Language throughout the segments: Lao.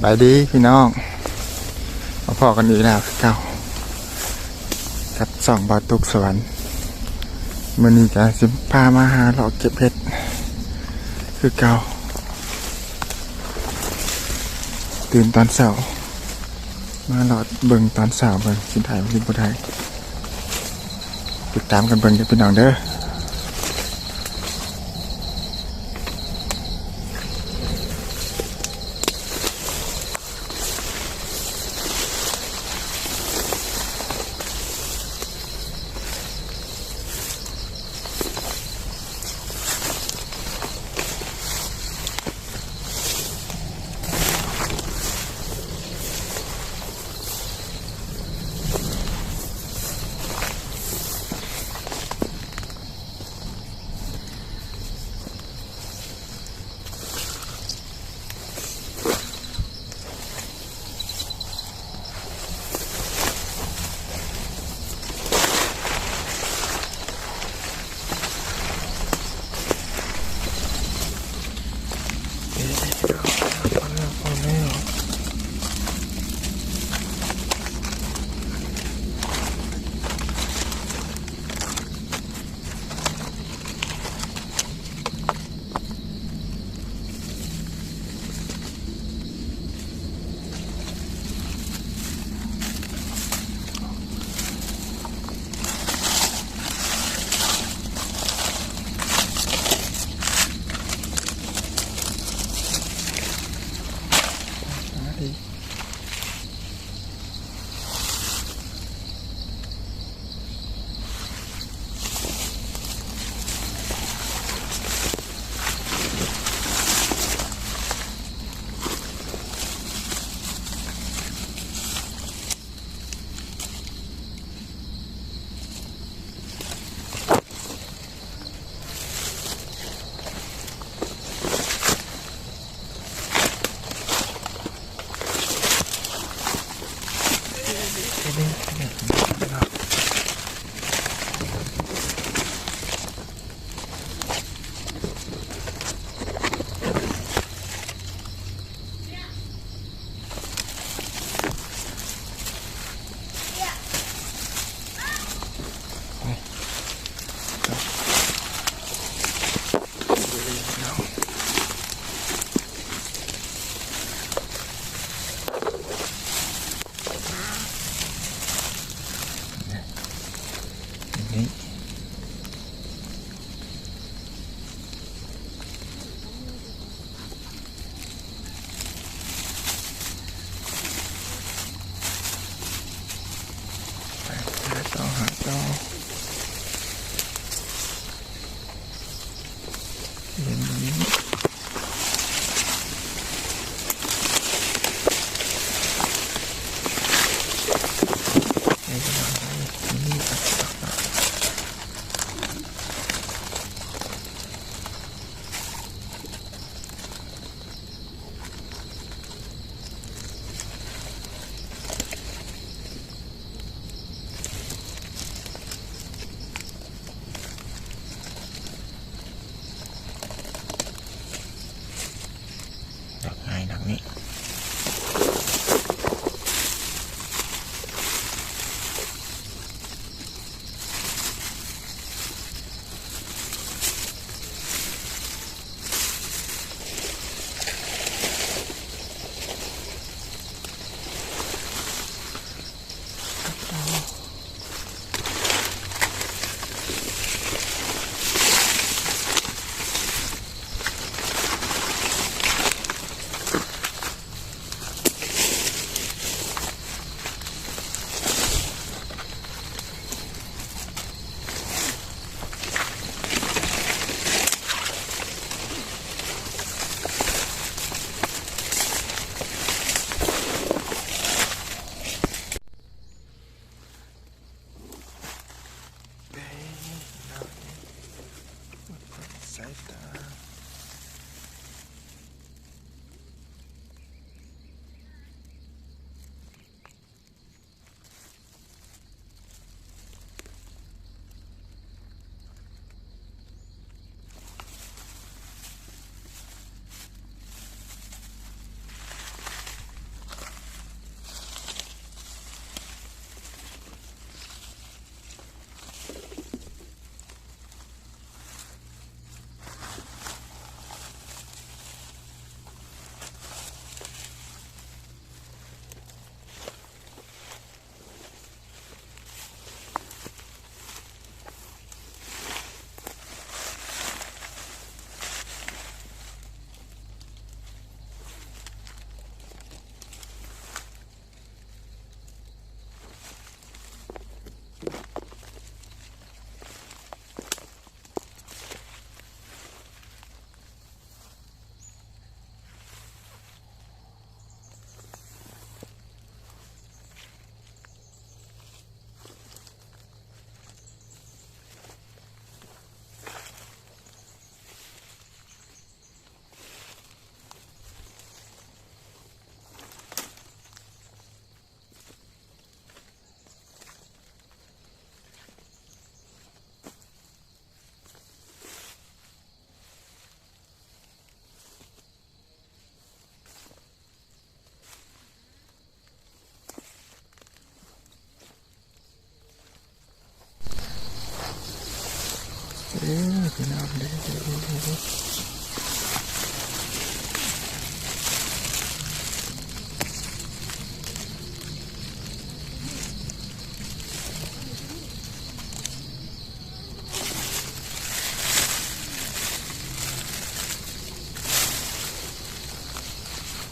ບາຍດີພີ່ນ້ອງ ມາພໍ້ກັນອີກແລ້ວຄືເກົ່າ ກັບຊ່ອງບ່າວຕຸກສະຫວັນ. ມື້ນີ້ກະຊິພາມາຫາເລາະເກັບເຫັດຄືເກົ່າ. ຕື່ນຕອນເຊົ້າ ມາເລາະເບິ່ງຕອນເຊົ້າເບິ່ງ ຊິໄດ້ຫຼືບໍ່ໄດ້. ຕິດຕາມກັນເບິ່ງເດີພີ່ນ້ອງເດີ. ໄປ ຫາຕໍ່ ຫາຕໍ່. ດອກງ່າຍດອກນີ້. ເ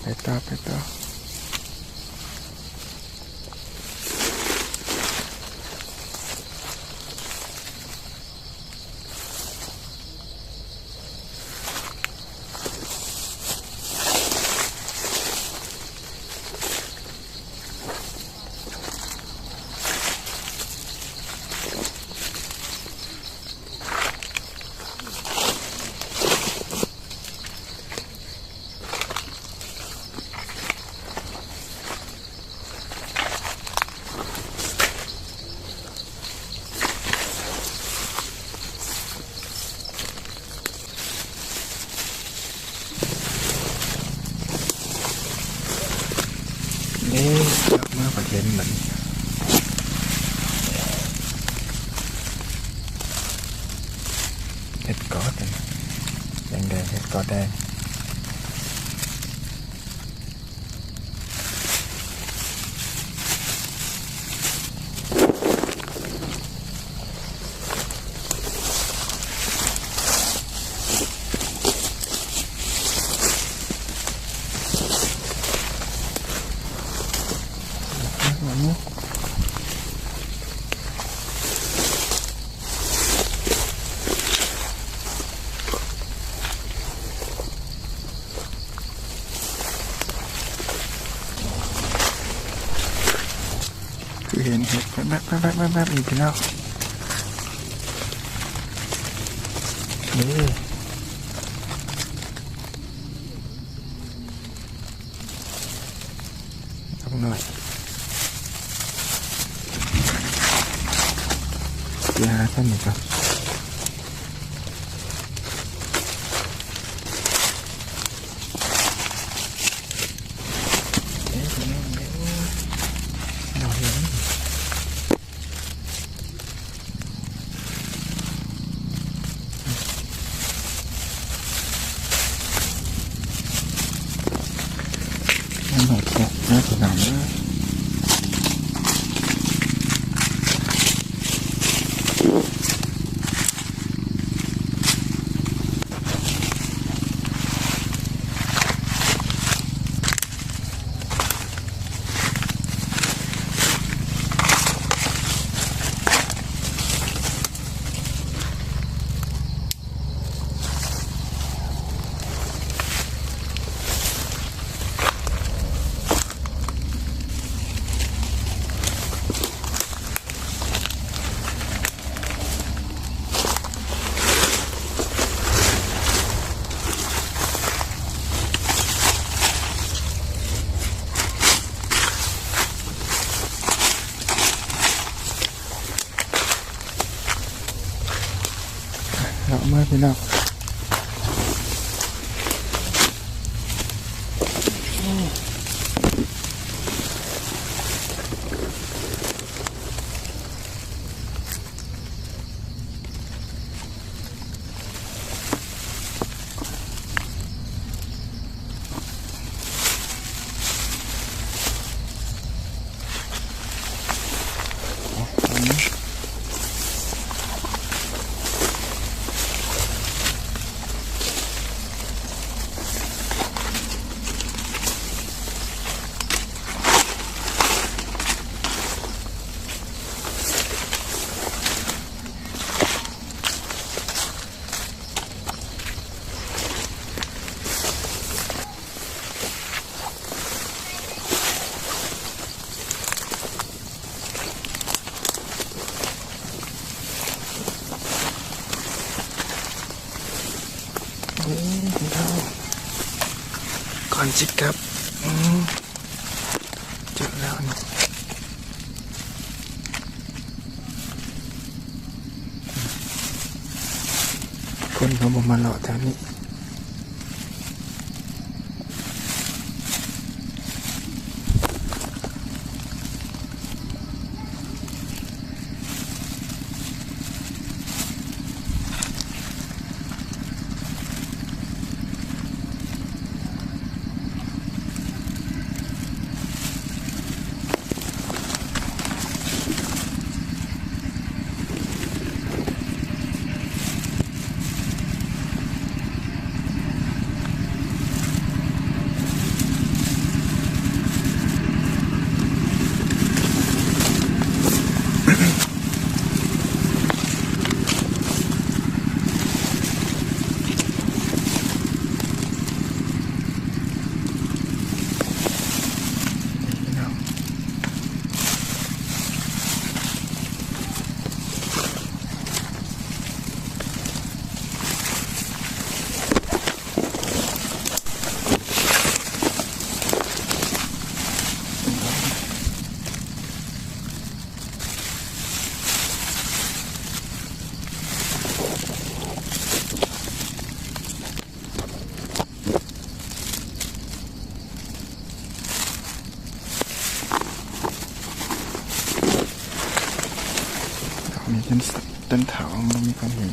ໄປຕໍ່ ໄປຕໍ່. ເອີ ກັບມາປະເທດບັດນີ້ ເຫັດກອດ ແດງໆ ເຫັດກອດແດງ. ຄືເຫັນເຫັດແວບໆໆໆ ນີ້ພີ່ນ້ອງ ນີ້ ຈັກໜ້ອຍ ຊິຫາທາງນີ້ກ່ອນ. ເລາະມາພີ່ນ້ອງ. ໂອ້ ພີ່ນ້ອງ ກ່ອນຊິກັບ ອືມ ເຈີແລ້ວນີ້ ຄົນເຂົາບໍ່ມາເລາະແຖວນີ້. ໂ ຕົ້ນເຖົ້າບໍ່ມີຄວາມເຫັນ.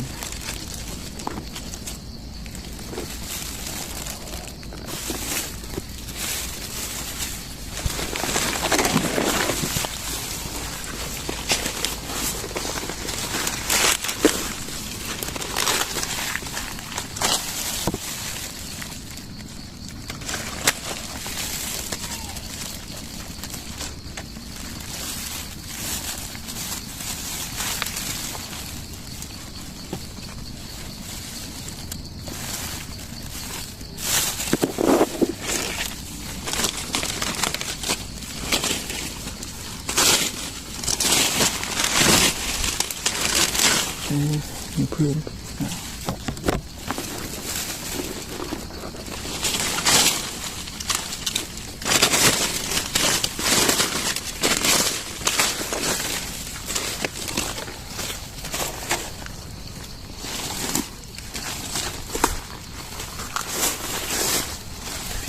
ເອີ ມີເພື່ອນ.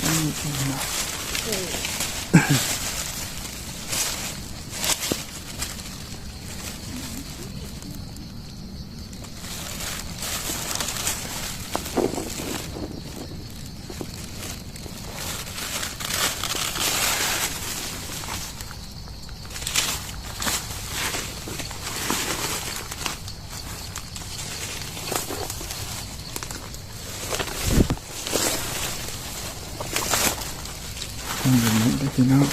ມັນເປັນແບບນີ້ເດີພີ່ນ້ອງ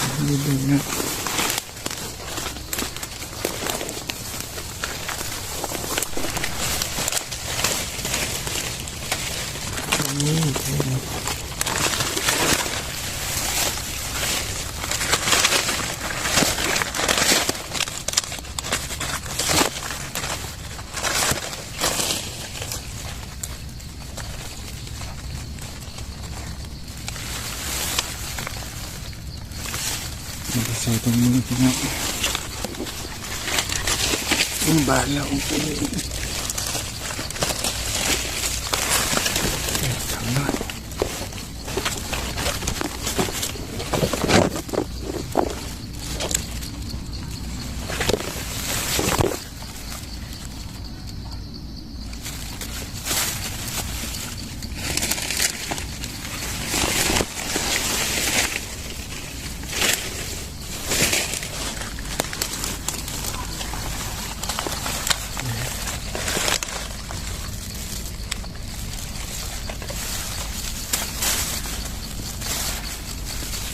ເບິ່ງນະ. ມັນຈະໃສ່ຕົງມືພີ່ນ້ອງ. ອຸ້ຍ ບາດແລ້ວ ໂອ້ໂຫ ທຳໜ້ອຍ.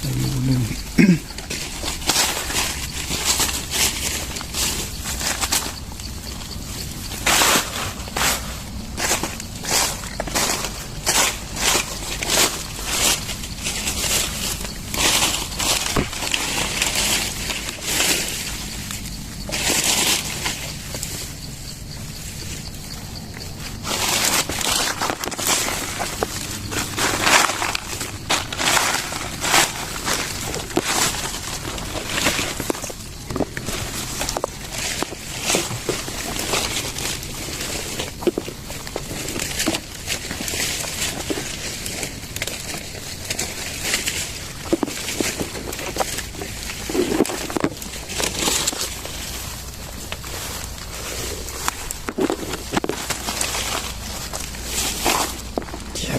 ອີກໝູ່ໜຶ່ງ.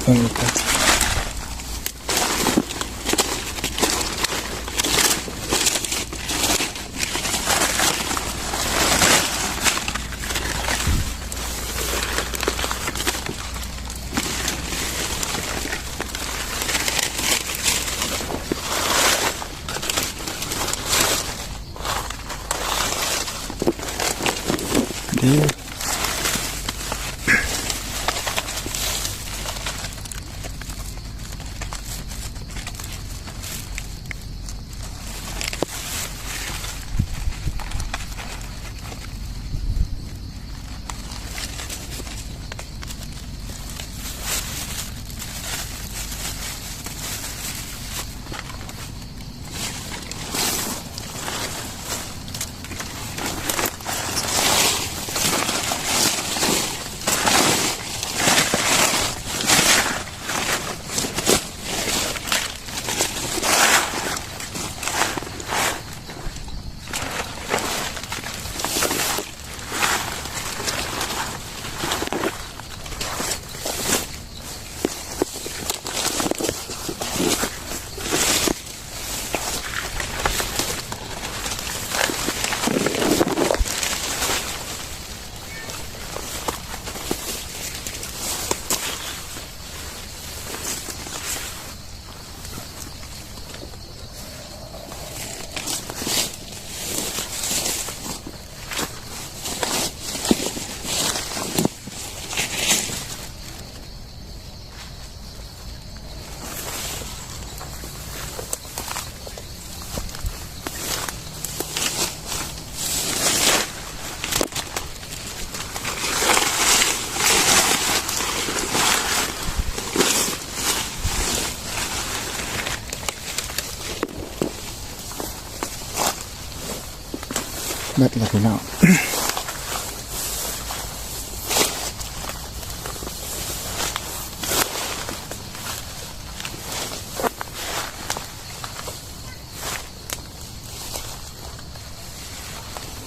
ເບິ່ງອີກກ່ອນ. ເດ້. ເບິດແລ້ວພີ່ນ້ອງ.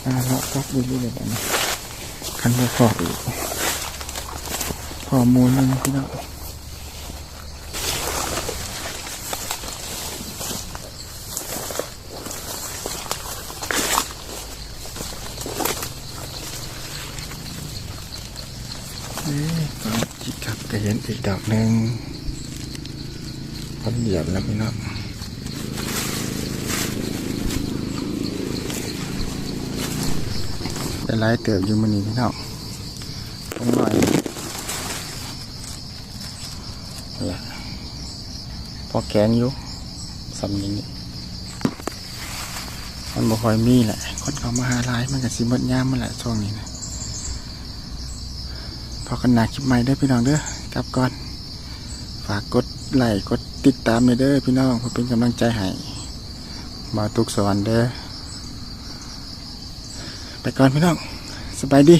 ອ່າ ເລາະກັບເລື້ອຍໆ ບາດນີ້ ຄັນບໍ່ພໍອີກ ພໍໝູ່ໜຶ່ງພີ່ນ້ອງ. ເອີ ຕອນຈິກກັບກະເຫັນອີກດອກໜຶ່ງ ຄົນດຽວລະພີ່ນ້ອງ. ໄດ້ຫຼາຍເຕີບຢູ່ມື້ນີ້ພີ່ນ້ອງ ປົງໜ້ອຍ. ລະ ພໍແຂງຢູ່ ສ່ຳນີ້ ມັນບໍ່ຄ່ອຍມີແຫຼະ ຄົນເຂົ້າມາຫາຫຼາຍ ມັນກະຊິໝົດຍາມມັນແຫຼະຊ່ວງນີ້ນະ. ພໍ້ກັນໜ້າຄລິບໃໝ່ເດີພີ່ນ້ອງເດີ ກັບກ່ອນ ຝາກກົດໄລ້ກົດຕິດຕາມແດ່ເດີພີ່ນ້ອງ ເພື່ອເປັນກຳລັງໃຈໃຫ້ບ່າວຕຸກສະຫວັນເດີ. ໄປກ່ອນພີ່ນ້ອງ ສະບາຍດີ.